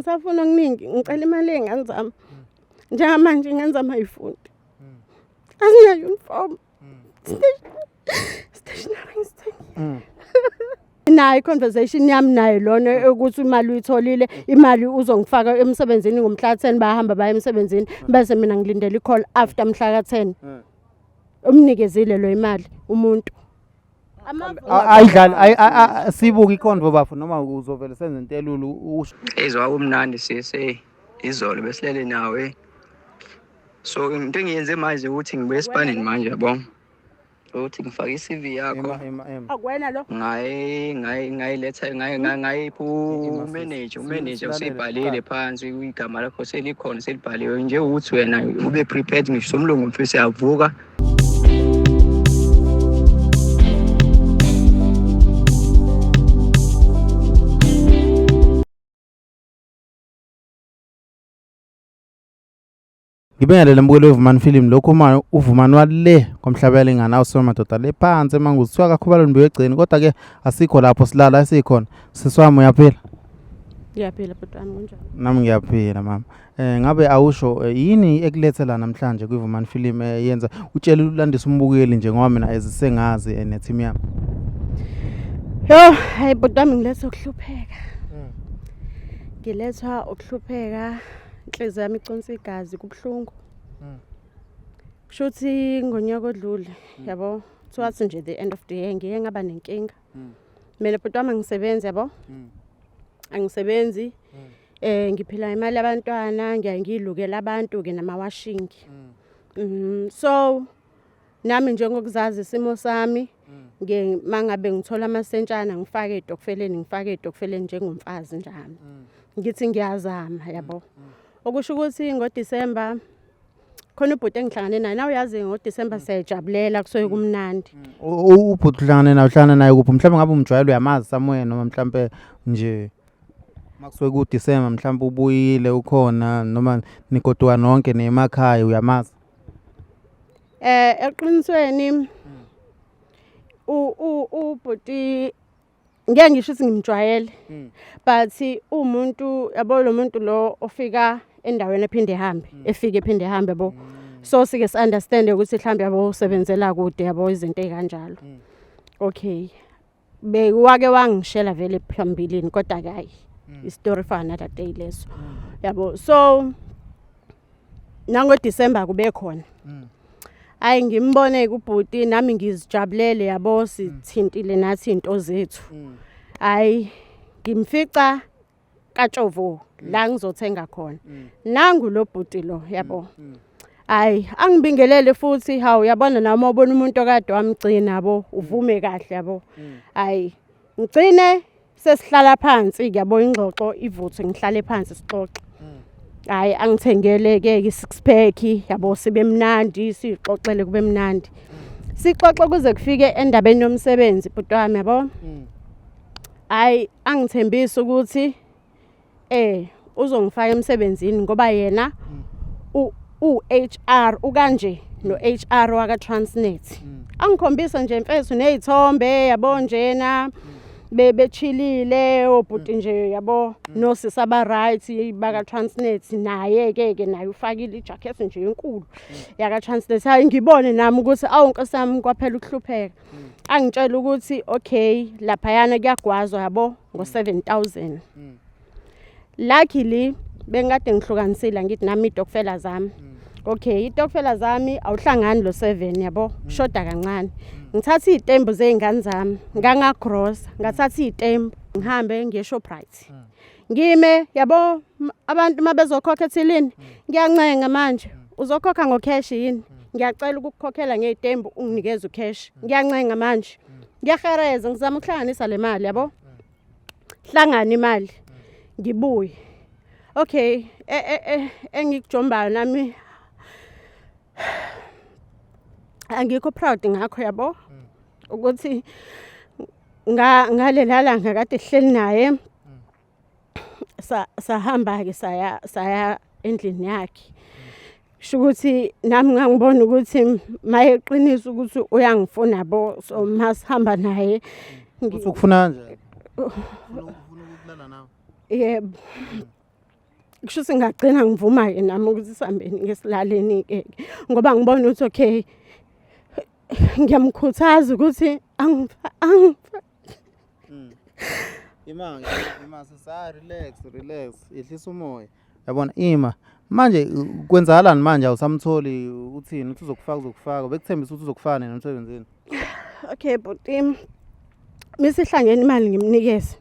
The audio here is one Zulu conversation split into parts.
Angisafuni okuningi, ngicela imali yey'ngane zami. Njengamanje iy'ngane zami ay'fundi. Azina-uniform. Stationery ngisithengile. Nayo i-conversation yami naye lona ukuthi imali uyitholile, imali uzongifaka emsebenzini ngomhla ka-10 bayahamba baye emsebenzini bese mina ngilindele i-call after mhla ka-10. Umnikezile lo imali umuntu. Ayidlali sibuke ikhonvo bafo noma uzovele senze into elula usho. Ezwa kumnandi sisi izolo besilele nawe. So into engiyenze manje ukuthi ngibuye esipanini manje yabo. Ukuthi ngifake i-CV yakho. Ema ema ema. Akuwena lo. Ngayi ngayi ngayiletha ngayi ngayipha umanager umanager useyibhalile phansi igama lakho selikhona selibhaliwe nje ukuthi wena ube prepared ngisho somlungu mfisi yavuka. Ngibingelele mbukeli weVumani Film lokhu uma uVumani wale komhlaba yalingana awusiwa madoda le phansi emanguzi kuthiwa kakhubalo mbiwe egcini kodwa ke asikho lapho silala esikhona sisi wami uyaphila Ngiyaphila bhuti wami kunjani? Nami ngiyaphila mama. Eh ngabe awusho eh, yini ekulethe la namhlanje kwiVumani Film eh, yenza utshele ulandisa umbukeli nje ngoba mina ezisengazi eh, ne-team yami. Yo, hayi bhuti wami ngilethwa ukuhlupheka. Ngilethwa ukuhlupheka, inhliziyo yami iconsa igazi kubuhlungu. Kushuthi ngonyaka odlule, yabo, towards nje the end of the year ngiye ngaba nenkinga. Mina bhuti wami angisebenzi yabo. Angisebenzi. Eh ngiphila imali yabantwana, ngiyaye ngiyilukela abantu ke namawashing. So nami njengokuzazi isimo sami ngiye mangabe ngithola amasentshana ngifake etokfeleni ngifake etokfeleni njengomfazi njami. Ngithi ngiyazama yabo. Okusho ukuthi ngoDecember khona ubhuti engihlangane naye nawe uyazi ngoDecember siyajabulela kusuke kumnandi. Ubhuti uhlangane naye uhlangana naye kuphi mhlawumbe ngabe umjwayele uyamazi somewhere noma mhlawumbe nje makusuke kuDecember mhlawumbe ubuyile ukhona noma nigoduka nonke nemakhaya uyamazi. Eh eqinisweni u u ubhuti ngeke ngisho ukuthi ngimjwayele but umuntu yabo lo muntu lo ofika endaweni ephinde ehambe efike ephinde ehambe yabo so sike si understand ukuthi mhlambe yabo usebenzela kude yabo izinto ezikanjalo okay bewake wangishela vele phambilini kodwa ke hayi i-story for another day leso yabo so nangoDecember kube khona hayi ngimbone kubhuti nami ngizijabulele yabo sithintile nathi into zethu hayi ngimfica kaTshovo la ngizothenga khona nangu lo bhuti lo yabo hayi angibingelele futhi hawu yabona nami ubona umuntu okade wamgcina yabo uvume kahle yabo hayi ngigcine sesihlala phansi yabo ingxoxo ivuthwe ngihlale phansi sixoxe hayi angithengele ke i-six pack yabo sibe mnandi sixoxele kube mnandi sixoxe kuze kufike endabeni yomsebenzi bhuti wami yabo hayi angithembise ukuthi eh uzongifaka emsebenzini ngoba yena u-HR ukanje no-HR waka Transnet angikhombisa nje mfethu nezithombe yabo njena bebechilile obhuti nje yabo nosisi aba right baka Transnet naye ke ke naye ufakile ijacket nje enkulu yaka Transnet hayi ngibone nami ukuthi awu nkosi yami kwaphela ukuhlupheka angitshela ukuthi okay laphayana kuyagwazwa yabo ngo-7000 luckily bengikade ngihlukanisile ngithi nami itokfela zami okay itokfela zami awuhlangani lo 7 yabo shoda kancane ngithatha izitembu zezingane zami ngangagrosa ngathatha izitembu ngihambe ngiye Shoprite ngime yabo abantu mabezokhokha ethilini ngiyancenga manje uzokhokha ngocash yini ngiyacela ukukukhokhela ngezitembu unginikeze ucash ngiyancenga manje ngiyahereza ngizama ukuhlanganisa le mali yabo hlangana imali ngibuye okay engikujombayo nami angikho proud ngakho yabo ukuthi ngalela langa kade sihleli naye sahamba ke saya saya endlini yakhe sho ukuthi nami ngangibona ukuthi mayeqinisa ukuthi uyangifuna bo so masihamba naye Uthi ukufuna kanjani? Ufuna ukulala nawe? Yebo. Kusho ukuthi ngagcina ngivuma-ke nami ukuthi sihambeni ngesilaleni-ke ngoba ngibona ukuthi okay ngiyamkhuthaza ukuthi Ima ima sisa relax relax yehlisa umoya. Yabona ima manje kwenzakalani manje awusamtholi uthini uthi uzokufaka uzokufaka bekuthembisa ukuthi uzokufaka nina emsebenzini. Okay bhuti misihlangene imali ngimnikeze.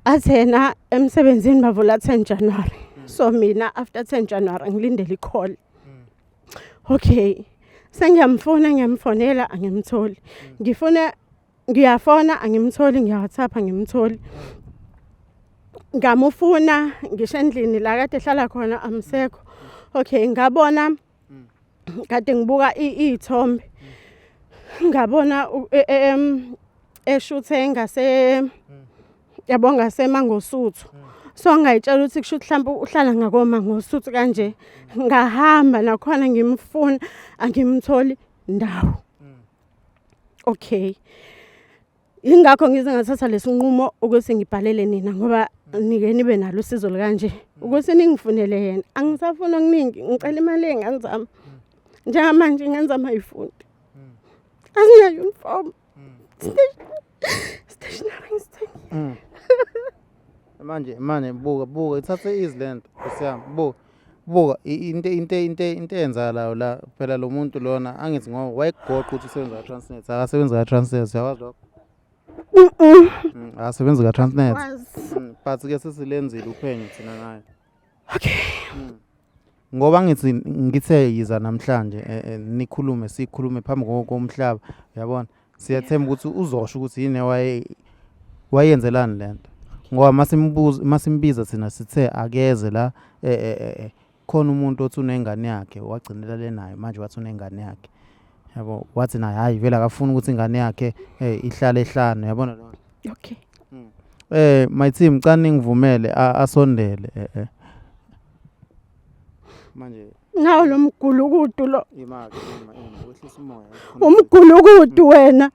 Athi yena emsebenzini bavula 10 January. So mina after 10 January ngilindele i-call. Okay. Sengiyamfuna ngiyamfonela angimtholi. Ngifuna ngiyafona angimtholi ngiya-WhatsApp angimtholi. Ngamufuna ngisho endlini la kade ehlala khona amsekho. Okay ngabona kade ngibuka iy'thombe ngabona eshuthe ngase yabo ngaseMangosuthu. So ngayitshela ukuthi kusho ukuthi mhlawumbe uhlala ngakoMangosuthu kanje. Ngahamba nakhona ngimfuna angimtholi ndawo. Okay. Yingakho ngize ngathatha lesinqumo ukuthi ngibhalele nina ngoba nike nibe nalo usizo lukanje. Ukuthi ningifunele yena. Angisafuni okuningi, ngicela imali yey'ngane zami. Njengamanje iy'ngane zami ay'fundi. Azinayo uniform. Stationery ngisithengile. Manje manje buka buka ithathe easy lento nkosi yami buka buka into into into into eyenzakalayo la phela lo muntu lona angithi ngoba wayekugoqa ukuthi usebenza ka-Transnet akasebenzi ka-Transnet uyakwazi lokho? Akasebenzi ka-Transnet. But ke sesilenzile uphenyo thina naye. Okay. Ngoba ngithi ngithe yiza namhlanje nikhulume sikhulume phambi komhlaba uyabona siyathemba ukuthi uzosho ukuthi yini waye wayenzelani lento ngoba masimbuza masimbiza thina sithe akeze la khona umuntu othi unengane yakhe wagcinela le nayo manje wathi unengane yakhe yabo wathi naye hayi vele akafuni ukuthi ingane yakhe ihlale ehlane yabona lo. Okay. My team cani ningivumele asondele manje Nawo lo mgulukudu lo. Ima ima ima wehlisa umoya. Umgulukudu wena.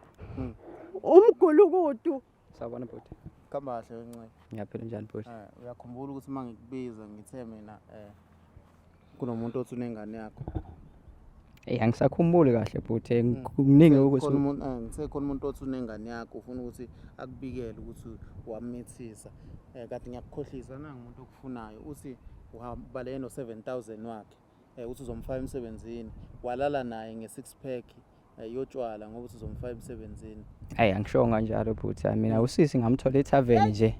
Umgulukudu. Sawubona bhuti. Kabahle wencane. Ngiyaphila njani bhuti? Uyakhumbula ukuthi uma ngikubiza ngithe mina kunomuntu othi unengane yakho. Eh angisakhumbuli kahle bhuti kuningi ukuthi khona umuntu ngithe khona umuntu othi unengane yakho ufuna ukuthi akubikele ukuthi wamithisa. Kade ngiyakukhohlisa nangu umuntu okufunayo uthi uhambaleke no 7000 wakhe uthi uzomfaka emsebenzini walala naye nge six pack yotshwala ngoba uthi uzomfaka emsebenzini. Hayi angisho kanjalo bhuti mina usisi ngamthola etavern nje.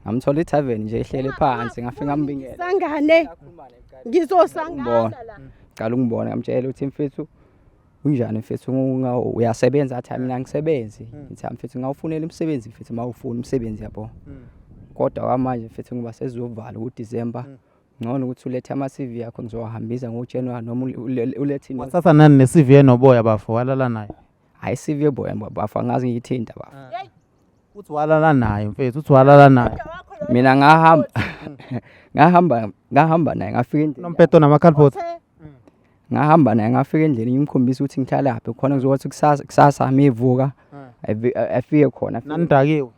Ngamthola etavern nje ehlele phansi ngafika ngambingela. Sangane. Ngizosangana la. Qala ungibona ngamtshela ukuthi mfethu unjani mfethu uyasebenza athi mina ngisebenzi. Ngithi mfethu ngawufunela umsebenzi mfethu mawufuna umsebenzi yabo. Kodwa kwamanje mfethu ngoba sezovala uDecember ngcono ukuthi ulethe ama CV yakho ngizowahambisa ngoJanuary noma ulethe ino. Wathatha nani ne CV enoboya bafo walala naye? Hayi CV eboya bafo angazi ngiyithinta bafo. Uthi walala naye mfethu uthi walala naye. Mina ngahamba ngahamba naye ngafika endlini. Nompeto namakhaliphothi. Ngahamba naye ngafika endlini ngimkhombisa ukuthi ngihlalaphi khona ngizokuthi kusasa mivuka afike khona. Nanidakiwe?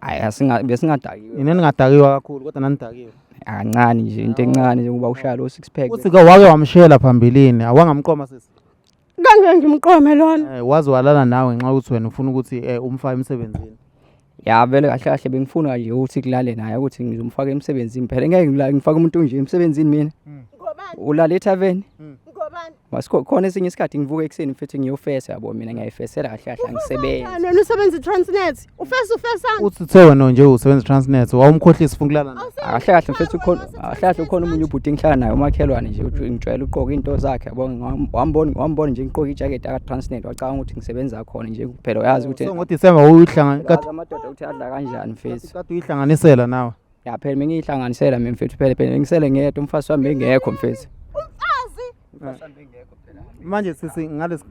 Hayi besingadakiwe. Yini ningadakiwa kakhulu kodwa nanidakiwe? Kancane nje into encane nje ngoba ushaya lo six pack. Uthi ke wake wamshela phambilini awangamqoma sisi? Kangeke ngimqome lona. Waze walala nawe ngenxa yokuthi wena ufuna ukuthi umfake emsebenzini. Ya vele kahle kahle bengifuna nje ukuthi kulale naye ukuthi ngizomfaka emsebenzini phela ngeke ngifake umuntu nje emsebenzini mina. Ngobani? Ulala etavern. Ngobani? Khona esinye isikhathi ngivuka ekuseni mfethu ngiyofesa yabo mina ngiyayifesela kahle kahle angisebenzi. Wena usebenza iTransnet. Ufesa ufesana. Uthi uthe wena nje usebenza iTransnet wawumkhohlisa ufuna ukulala naye. Kahle kahle mfethu khona kahle kahle ukhona umunye ubhuti engihlala naye umakhelwane nje uthi ngijwayele ugqoka into zakhe yabo wambona nje ngigqoka ijacket aka Transnet wacabanga ukuthi ngisebenza khona nje kuphela uyazi ukuthi So ngoDecember uyihlangana amadoda ukuthi adla kanjani mfethu. Kade uyihlanganisela nawe. Ya phela mengiyihlanganisela mina mfethu phela ngisele ngedwa umfazi wami engekho mfethu. Umfazi Manje sisi ngalesi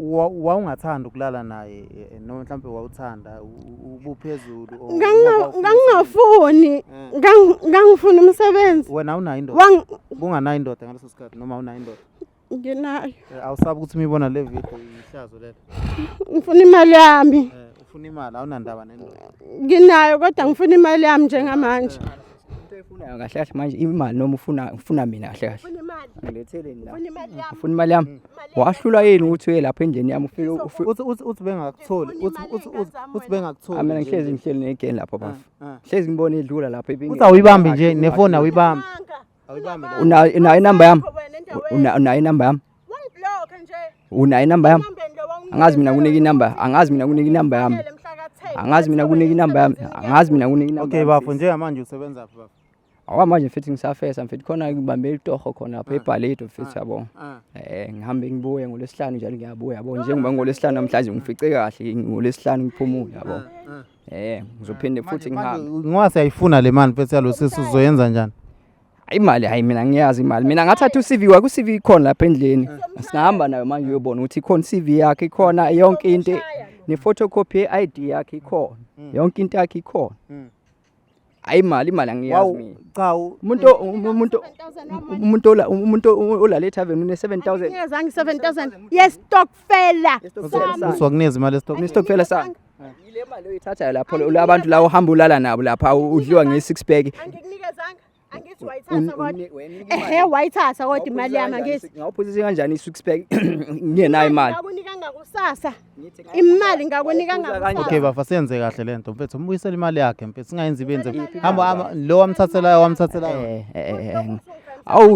wawungathanda ukulala naye noma mhlawumbe wawuthanda ubuphezulu ngangingafuni ngangifuna umsebenzi. Wena awunayo indoda? Bunganayo indoda ngaleso sikhathi noma awunayo indoda? Nginayo. Awusabi ukuthi uyibona le video ihlazo lelo? Ngifuna imali yami. Ufuna imali awunandaba nendoda? Nginayo kodwa ngifuna imali yami njengamanje. Into oyifunayo kahle kahle manje imali noma ufuna mina kahle kahle. Ufuna imali. Ngiletheleni la. Ufuna imali yami. Ufuna imali yami? Wahlulwa yini ukuthi uye lapha endlini yami ufike ufike Uthi bengakutholi, uthi bengakutholi. Ah, mina ngihlezi ngihleli negeni lapho bafo. Ngihlezi ngibona idlula lapho ibinge. Uthi awuyibambi nje nefoni awuyibambi. Awuyibambi. Unayo inamba yami? Unayo inamba yami? Wangiblocka nje. Unayo inamba yami? Angazi mina kunika inamba, angazi mina kunika inamba yami. Angazi mina kunika inamba yami, angazi mina kunika inamba. Okay bafo, njengamanje usebenza phi bafo? Awa manje mfethu ngisafesa mfethu khona ngibambe itoho khona lapha eBhaledo mfethu yabo. Ngihambe ngibuye ngolwesihlanu njalo ngiyabuya yabo. Njengoba ngolwesihlanu namhlanje ngifice kahle ngolwesihlanu ngiphumule yabo. Ngizophinde futhi ngihambe. Ngoba siyayifuna le mali mfethu yalo sisi uzoyenza njani? Imali hayi mina ngiyazi imali. Mina ngathatha uCV wakhe, uCV ikhona lapha endlini. Singahamba nayo manje uyobona ukuthi ikhona iCV yakhe ikhona yonke into ne-photocopy ye-ID yakhe ikhona. Yonke into yakhe ikhona. Hayi imali angiyazi mina. Cha Umuntu olala ethaveni une 7000. Ngiyazange 7000 yestokfela. Uzokunikeza imali yestokfela. Istokfela sami. Ile mali oyithathayo lapho labantu la uhamba ulala nabo lapha udliwa nge six pack. Angikunikezanga. Angithi wayithatha kodwa. Ehhe wayithatha kodwa imali yami angithi. Ngawuphuzisa kanjani i six pack ngingenayo imali? Ngakunika ngakusasa. Imali ngakunika ngakusasa. Okay bafa, senze kahle lento mfethu, umbuyisele imali yakhe mfethu, singayenzi ibenze. Hamba lo wamthathelayo wamthathelayo.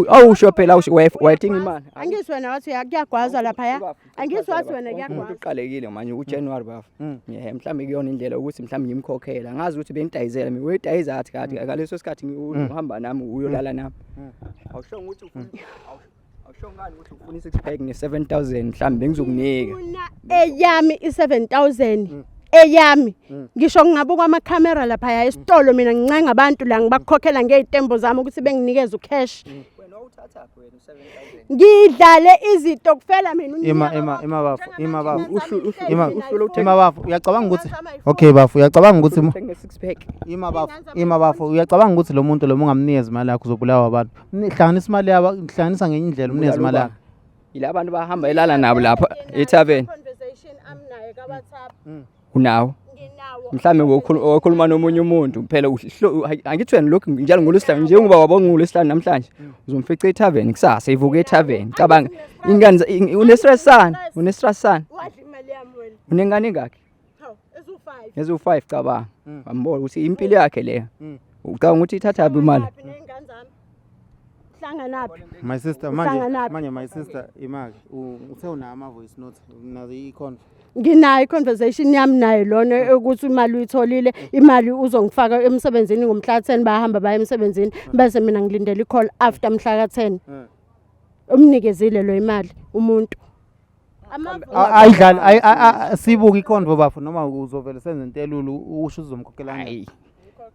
Awusho phela awusho wayidinga imali. Angithi wena wathi kuyagwaza lapha ya. Angithi wathi wena kuyagwaza. Uqalekile manje uJanuary bafa. Mhlawumbe kuyona indlela ukuthi mhlawumbe ngimkhokhela. Ngazi ukuthi bengidayizela mina uyidayiza athi kade ngaleso sikhathi uhamba nami uyolala nami. Awusho ukuthi ufuna awusho ngani ukuthi ufuna i-six pack ne-7000 mhlawumbe bengizokunika. Eyami i-7000 eyami. Ngisho ngingabuka amakhamera lapha ya esitolo mina ngincenga abantu la ngibakhokhela ngezitembo zami ukuthi benginikeze ucash. Wena wawuthathaphi wena u-7000? Ngidlale izitokfela mina Ima ima ima bafo, ima bafo. Ima bafo, uyacabanga ukuthi Okay bafo, uyacabanga ukuthi nge-six pack. Ima bafo, ima bafo, uyacabanga ukuthi lo muntu lo ungamnikeza imali yakho uzobulawa abantu. Hlanganisa imali yabo, hlanganisa ngenye indlela umnikeze imali yakho. Yila abantu bahamba elala nabo lapha ethaveni. Conversation amnayo ka WhatsApp. Unawo? Nginawo. Mhlambe ngokhuluma nomunye umuntu phela angithi wena lokhu njalo ngolwesihlanu njengoba wabonga ngolwesihlanu namhlanje uzomfica ethaveni kusasa ivuka ethaveni. Cabanga ingane une-stress sana, une-stress sana. Wadla imali yami wena. Unengane engakhi? Hawu, ezu-5. Ezu-5 cabanga. Wambona ukuthi impilo yakhe leyo. Ucabanga ukuthi ithatha phi imali? Ney'ngane zami. Hlanganaphi? My sister manje my sister imaki uthe unayo ama voice note unazo i-conf. Nginayo i-conversation yami naye lona ukuthi imali uyitholile, imali uzongifaka emsebenzini ngomhla 10 bayahamba baye emsebenzini bese mina ngilindele i-call after mhla ka-10. Umnikezile lo imali umuntu. Ayidlali sibuke iconvo bafo noma uzovele senze into elula usho uzomkhokhela kanjani.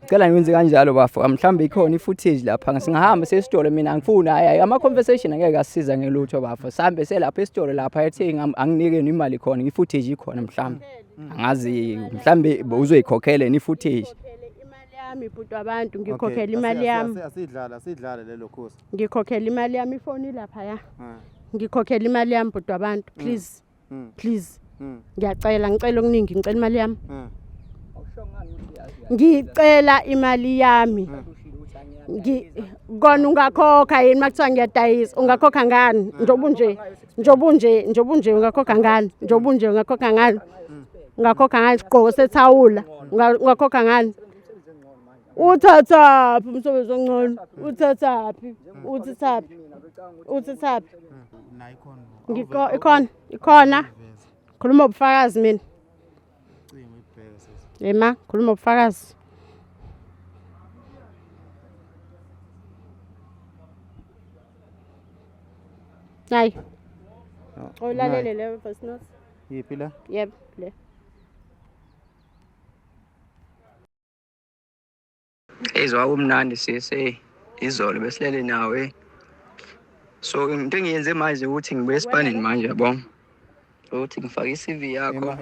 Ngicela ngiwenze kanjalo bafo, mhlawumbe ikhona i-footage lapha singahamba sesitolo mina angifuni hayi ama conversation angeke asisiza ngelutho bafo. Sihambe selapha esitolo lapha ethi anginike imali khona i-footage ikhona mhlawumbe. Angazi mhlawumbe uzoyikhokhela ni i-footage. Imali yami bhuti wabantu, ngikhokhela imali yami. Asidlala asidlale lelo khosi. Ngikhokhela imali yami ifoni lapha ya. Ngikhokhela imali yami bhuti wabantu, please. Please. Ngiyacela, ngicela okuningi, ngicela imali yami. Ngicela imali yami. Kona ungakhokha yini makuthiwa ngiyadayisa? Ungakhokha ngani? Njengoba nje, njengoba nje ungakhokha ngani? Njengoba nje ungakhokha ngani? Ungakhokha ngani isigqoko sethawula? Ungakhokha ngani? Uthathaphi umsebenzi ongcono? Uthathaphi? Uthathaphi? Uthathaphi? Ikhona, ikhona. Khuluma ubufakazi mina. Ema, khuluma ubufakazi. Hayi. Ulalele le voice note. Yiphi la? Yebo, le. Ezwa kumnandi sisi izolo besilele nawe. So into engiyenze manje ukuthi ngibuye esipanini manje yabo. Ukuthi ngifake i-CV yakho.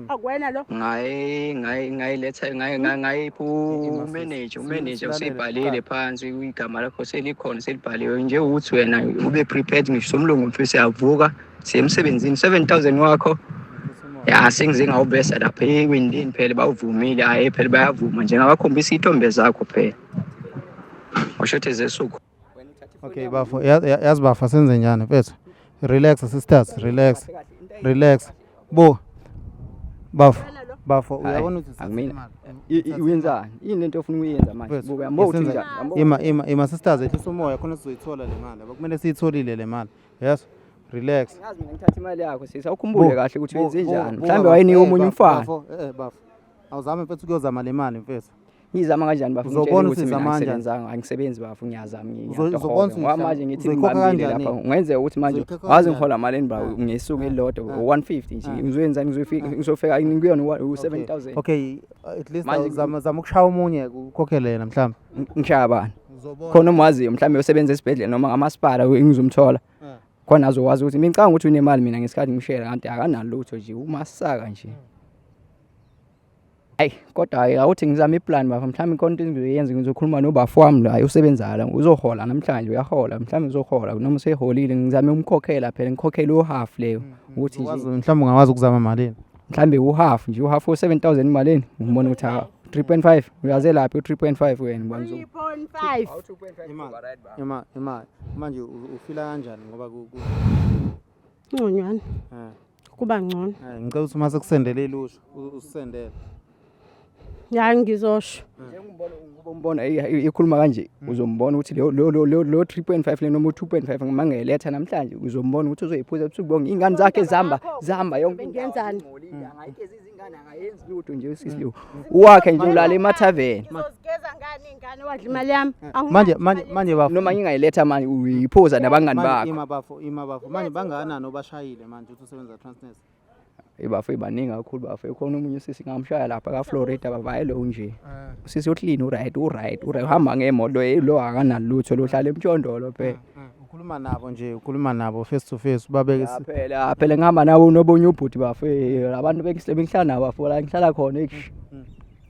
Akuwena lo. Ngayiletha ngayipha umanager, umanager useyibhalile phansi igama lakho selikhona selibhaliwe nje ukuthi wena ube prepared ngisho umlungu mfisi yavuka siye emsebenzini 7000 wakho. Ya sengize ngawubesa lapha ewindini phela bawuvumile hayi phela bayavuma nje ngabakhombisa iy'thombe zakho phela. Usho ukuthi zesuku. Okay bafo, yazi bafo senze njani mfethu? Relax sisters, relax. Relax. Bo. Bafo. Bafo uyabona ukuthi Akumina. Wenzani? Yini lento ofuna ukuyenza manje? Buka yambo uthi njani? Ima ima ima sisters ehlisa umoya khona sizoyithola le mali. Abakumele siyitholile le mali. Yes. Relax. Ngazi mina ngithatha imali yakho sisi. Awukhumbule kahle ukuthi wenze njani. Mhlawumbe wayenika omunye umfana. Bafo, bafo. Awuzame mfethu kuyozama le mali mfethu. Ngizama kanjani bafo? Uzobona ngitshele ukuthi ukuthi mina uzama kanjani. angisebenzanga, angisebenzi bafo, ngiyazama Uzobona ngiyatohoza. ukuthi Ngoba manje ngithi uzoyikhokha ngibambile kanjani? lapha. Kungenzeka ukuthi manje Uzoyikhokha wazi kanjani? ngihola malini bra ngesuku elilodwa 150 nje. Ngizoyenzani ngizofika ngizofika kuyona u7000. Okay, at least Manje- zama zama ukushaya omunye ukhokhele yena mhlawumbe. Ngishaya bani? Uzobona. Khona omaziyo mhlawumbe osebenza esibhedlela noma ngamasipala ngizomthola. Khona azokwazi ukuthi mina ngicabanga ukuthi unemali mina ngesikhathi ngimshela kanti akanalutho nje umasaka nje. Ayi kodwa hayi awuthi ngizame iplan bafo mhlawumbe ikhona into engizoyenza ngizokhuluma nobafo wami la usebenzayo la uzohola namhlanje uyahola mhlawumbe uzohola noma useholile ngizame umkhokhela phela ngikhokhele uhalf leyo ukuthi nje Uzokwazi mhlawumbe ungakwazi ukuzama malini? mhlawumbe uhalf nje uhalf u7000 imalini ngibona ukuthi ha 3.5 uyazelaphi u3.5 wena ngibona 3.5. Imali. Ima imali. Manje ufila kanjani ngoba ku Ngconywana. eh Kuba ngcono. Ngicela ukuthi uma sekusendele ilusho usendele. Ya ngizosho. Njengombona umbona ikhuluma kanje uzombona ukuthi lo lo lo lo 3.5 le noma u2.5 ngimangeletha namhlanje uzombona ukuthi uzoyiphuza ebusuku bonke ingane zakhe zihamba zihamba yonke Bengenzani? angayigezi izingane akayenzi lutho nje usisi lo uwakhe nje ulala emathaveni. Ngizozigeza ngani ingane wadla imali yami? Manje manje manje bafo. Noma ngingayiletha manje uyiphuza nabangani bakho. Ima bafo, ima bafo. Manje bangakanani obashayile manje uthi usebenza Transnet? Ibafo ibaningi kakhulu bafo khona omunye usisi ngamshaya lapha ka Florida baba lo nje. Usisi uclean uright uright uright uhamba ngemoto lo akanalutho lo hlala emjondolo phela. Ukhuluma nabo nje ukhuluma nabo face to face babeke Phela phela ngihamba nabo nobonye ubhuti bafo abantu bengihlala nabo bafo la ngihlala khona eish.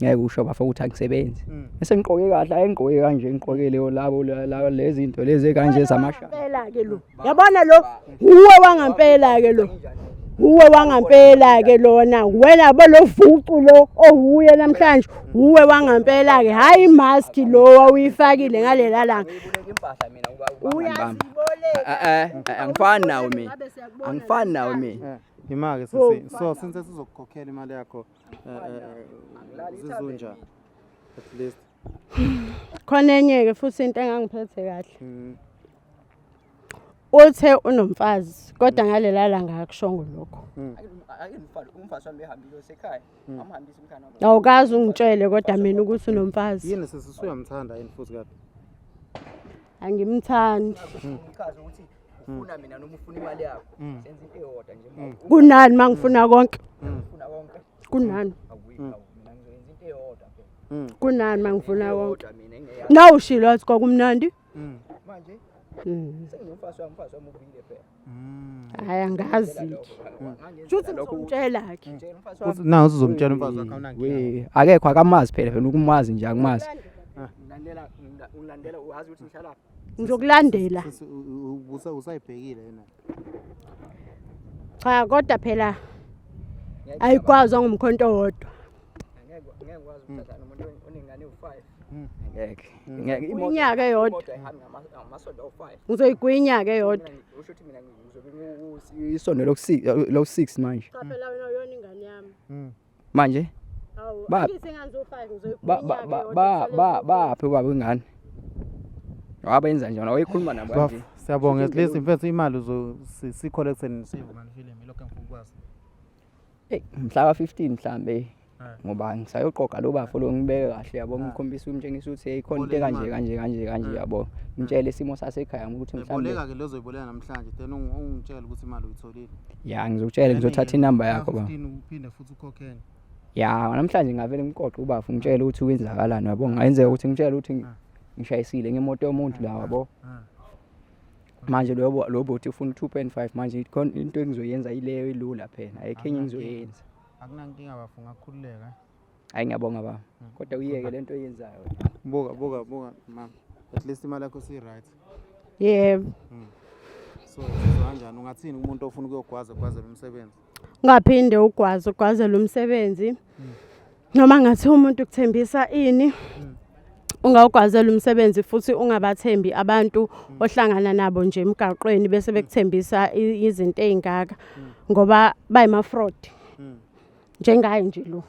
Ngeke usho bafo ukuthi angisebenzi. Bese ngiqoke kahle ayingiqoke kanje ngiqoke leyo labo lezi zinto lezi kanje zamasha. Ngempela ke lo. Yabona lo uwe wangampela ke lo. Uwe wangampela ke lona. Wena bo lo vucu lo owuye namhlanje. Uwe wangampela ke. Hayi mask lo wawuyifakile ngalela langa. Impahla mina Uyaziboleka. Angifani nawe mina. Angifani nawe mina. Ima ke sisi. So since sizokukhokhela imali yakho uzizwa njani? At least. Khona enye ke futhi into engangiphethe kahle. Uthe unomfazi kodwa ngalela langa akushongo lokho. Umfazi wami ehambile osekhaya. Amhambisa umkhana wami. Awukazi ungitshele kodwa mina ukuthi unomfazi. Yini sisi usuyamthanda yini futhi kade? Angimthandi. Uchaza ukuthi ufuna mina noma ufuna imali yakho. Senza into eyodwa nje. Kunani mangifuna konke? Ufuna konke. Kunani? Mina ngizoyenza into eyodwa phela. Kunani mangifuna konke? Kodwa mina engeyami. Nawushilo wathi kwakumnandi? Manje sengumfazi wami umfazi wami ubuyile phela. Hayi angazi. Shuthi ngizomtshela ke. Uthi na uzomtshela umfazi wakho awunankinga. We akekho akamazi phela phela ukumazi nje akumazi. Ngilandela ngilandela uyazi ukuthi ngihlala Ngizokulandela. Sisi usayibhekile yena. Cha kodwa phela ayikwazi ngumkhonto wodwa. Ngeke ngeke ukwazi ukuthatha nomuntu onengane ewu5. Ngeke. Ngeke Iminyaka eyodwa. Imoto ayihambi ngamasondo awu5. Ngizoyigwinya ke yodwa. Usho ukuthi mina ngizobe isondo loku6 loku6 manje. Cha phela wena uyona ingane yami. Manje Hawu, Ba- angithi ingane zo-5 ba ngizoyigwinya ba ba ba ba baphi ubaba ingane? Wabenza njani? Wayekhuluma nabo Bafo kanje. siyabonga at least mfethu imali uzo si collect and save man film ilokho engifuna ukwazi. Hey, mhla ka 15 mhlambe ngoba ngisayoqoqa lo bafo lo ngibeke kahle yabo ngikhombisa umtshengisa ukuthi hey khona into kanje kanje kanje kanje yabo ngitshele isimo sasekhaya ukuthi mhlambe Boleka ke lezoyiboleka namhlanje then ungitshele ukuthi imali uyitholile. ya ngizokutshela ngizothatha inamba yakho ba 15 uphinde futhi ukhokhele. ya namhlanje ngavele ngiqoqe ubafo ngitshele ukuthi kwenzakalani yabo ngayenzeka ukuthi ngitshele ukuthi ngishayisile ngemoto yomuntu la yabo manje lo lo bhuti ufuna 2.5 manje khona into engizoyenza ileyo ilula phela ayikho enye engizoyenza. Akunankinga bafo ngakhululeka. Hayi ngiyabonga baba kodwa uyeke lento oyenzayo. Buka buka buka mama. At least imali yakho si right. Yebo. So uzizwa kanjani ungathini kumuntu ofuna ukuyogwaza gwazela umsebenzi? Ungaphinde ugwaze ugwazele umsebenzi. Noma ngathi umuntu kuthembisa ini. Ungawugwazela umsebenzi futhi ungabathembi abantu ohlangana nabo nje emgaqweni bese bekuthembisa izinto ey'ngaka ngoba bayima-fraud. Njengaye nje lo.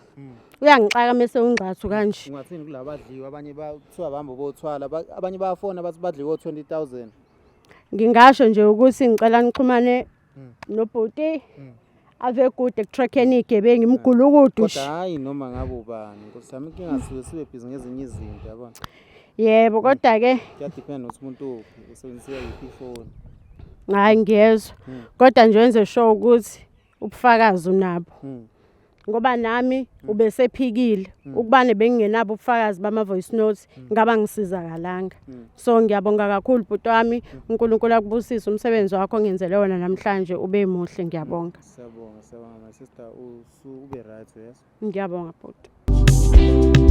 Uyangixaka mese ungxathu kanje. Ungathini kulaba adliwe abanye kuthiwa bahamba bothwala abanye bayafona bathi badliwe o-20,000. Ngingasho nje ukuthi ngicela nixhumane nobhuti ave kude ekutrackeni iy'gebengu imgulukudu Kodwa hhayi noma ngabe ubani nkosi yami inkinga suke sibe busy ngezinye izinto yabona. Yebo kodwa-ke Kuyadepend ukuthi umuntu uphi usebenzisa yiphi ifoni. Hhayi ngiyezwa. Kodwa nje wenze sure ukuthi ubufakazi unabo. Ngoba nami ubesephikile ukubane bengingenabo ubufakazi bama-voice notes ngaba ngisizakalanga. So ngiyabonga kakhulu bhuti wami, uNkulunkulu akubusise umsebenzi wakho ongenzele wona namhlanje ube muhle ngiyabonga. Siyabonga, siyabonga my sister, ube right yes. Ngiyabonga bhuti.